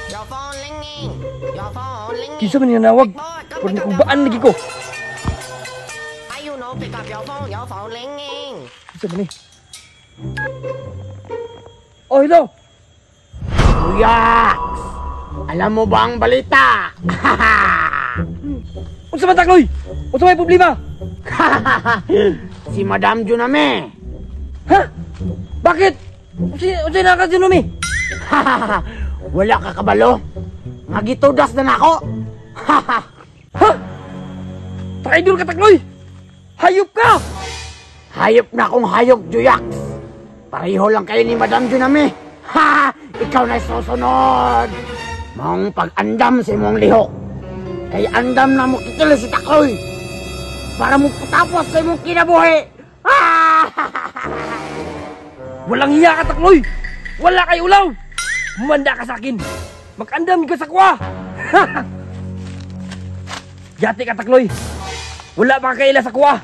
Your phone ringing. Your phone ringing. Kinsa man nanawag? Boy, come Pag pick up your nakubaan phone. lagi ko. Why you no pick up your phone ringing. Kinsa man ni? Oh, hello. Kuya! Alam mo ba ang balita? Unsa man, Takloy? Unsa may problema? Si Madam Juname. Ha? Bakit? Unsa na ka Juname? Wala ka kabalo? Nga gitudas na nako. Ha? Traidor ka, Takloy! Hayop ka! Hayop na akong hayop, Juyax. Pareho lang kayo ni Madam Juname. Ha! Ikaw na susunod. Maong pag-andam sa imong lihok. Kay andam na mo kitil si Takloy. Para mo patapos sa imong kinabuhi. Ha! Walang hiya ka, Takloy! Wala kay ulaw! Manda ka sa akin! Mag-andam ka sa kuha! Yati ka, Takloy! Wala pa kaila sa kuha!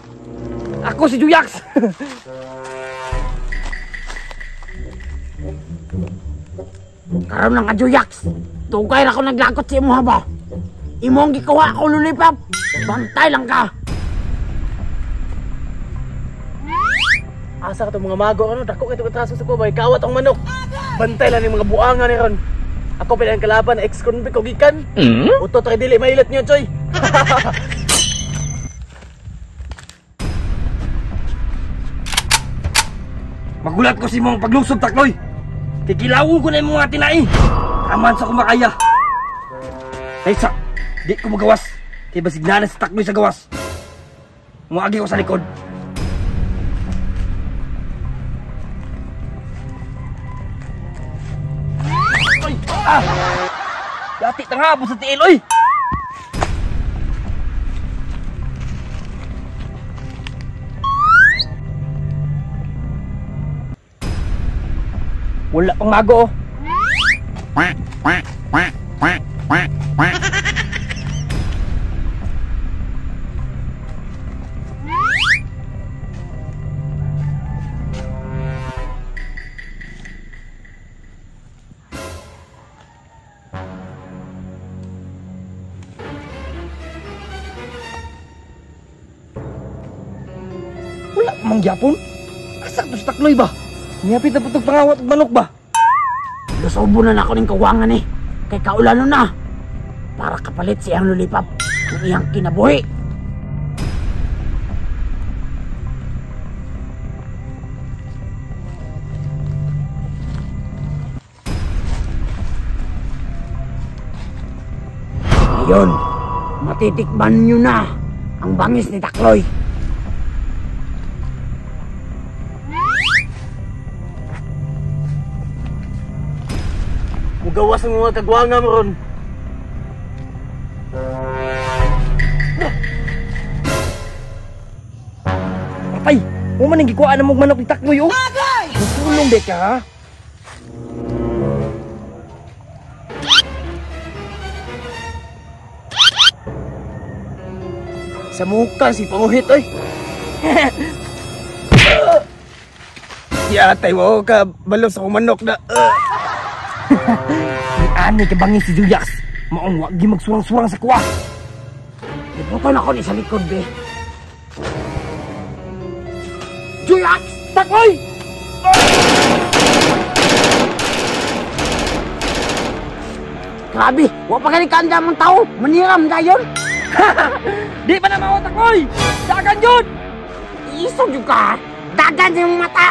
Ako si Juyax! Karon lang ka, Juyax! Tugay ra ko naglagot sa imuha ba? Imong gikuha ako lulipap! Bantay lang ka! Asa ka itong mga mago, ano? Dako kayo itong atraso sa kubay. Kawat ang manok. Bantay lang yung mga buangan ni Ron. Ako pala ang kalaban, ex-convict o gikan. Uto, try dili, mailat niyo, Choy. Magulat ko si mong paglusob, Takloy. Kikilawon ko na yung mga tinai. Taman sa kumakaya. Taysa, di ko magawas. Kay basig na si Takloy sa gawas. Muagi ko sa likod. Oy, ah! Dati tangabo sa tiil, oy! Wala pang mago, oh. Quack, quack, quack, quack, quack, quack. Wala pa mang gyapon. Asa to sa Takloy ba? Niyapit na putog pangawat og manok ba? Lusobo na nako ning kawangan eh. Kay kaulano na. Para kapalit sa iyang lulipap ang iyang kinabuhi. Ngayon, matitikman nyo na ang bangis ni Takloy. Mugawas ang mga kagwanga mo ron. Patay! Huwag man ang gikuhaan ng manok ni Takloy, oh! Nasulong de ka, ha? Sa muka si Panguhit, oy! Yatay, wao ka balo sa kumanok na. Ani ka bangin si Juyax. Maong wag gi magsurang-surang sa kuwa. Liputon ako ni sa likod, be. Juyax! Takloy! Grabe, wa pa kani kaanda mong tao. Maniram dayon. Di pa na mao, Takloy! Dagan yun! Isog jud ka. Dagan sa imong mata.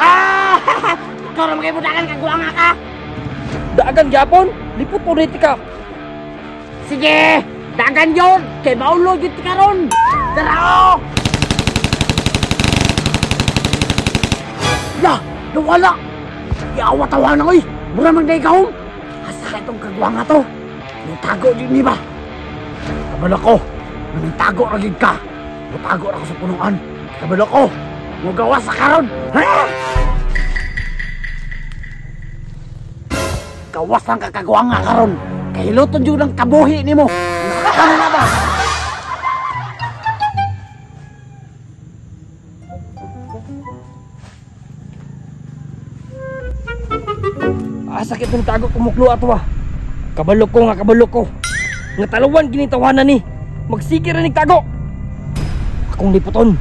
Ah! Ikaw ra magay budagan ka, guwanga ka. Dagan gyapon, lipot po dito ka. Sige, dagan yun. Kay maulo jud ti karon. Darao! Ya, nawala. Iawa-tawa na oy. Mura man day kahom. Asa ka itong kagwanga to? Nitago din ni ba? Kabalo ko, nanitago ra gid ka. Mutago ra ko sa punuan. Kabalo ko, mugawas sa karon. Ha? Gawas lang kakagwanga karon. Kahiluton jud ang kabuhi nimo. Ano na ba? Asa kito nitago kumuklo ato ah. Kabalo ko nga kabalo ko. Nga talawan ginitawanan ni. Magsige ra nigtago. Akong liputon.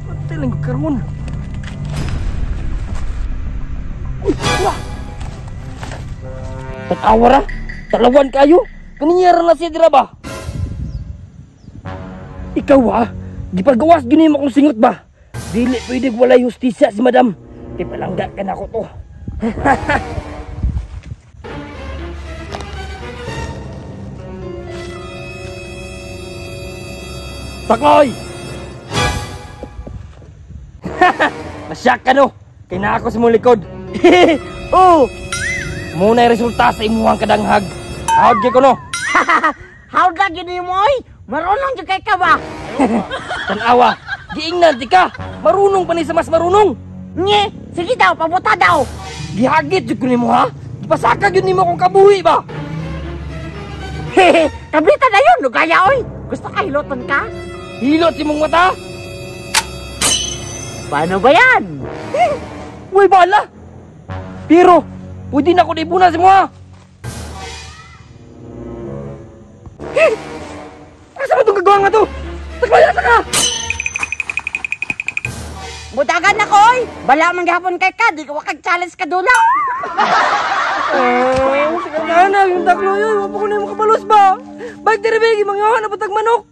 Patay lang karon. Uy, wah. Tatawa ra. Talawan kayo. Kaniya ra na siya dira ba? Ikaw ha? Gipagawas gini mo akong singot ba? Dili pwede walay hustisya si madam. Kay palangga ka na ako to. Takloy! Masyak ka no? Kay na ako sa mong likod. Oh! Muna yung resulta sa imuhang kadanghag. Hawd kay ko no? Hawd lang yun mo oy! Marunong dyan kay ka ba? Tanawa, giingnan di ka! Marunong pa ni sa mas marunong! Nye! Sige daw, pabuta daw! Gihagit jud ko nimo ha? Gipasaka jud nimo akong kabuhi ba? Hehe! Kabita na yun! Lugaya oy! Gusto ka hiloton ka? Hilot si mong mata? Paano ba yan? Uy, bala! Pero, pwede na ako naibuna si mo ha? Asa ba itong gagawa nga to? Takloy, asa ka! Butagan na ko oy! Bala man gihapon kay ka, di ko wakag challenge ka dula! Oh, sige na na, yung takloy yun, wala ko na yung makabalos ba? Bike diri ba, mangawa na patag manok!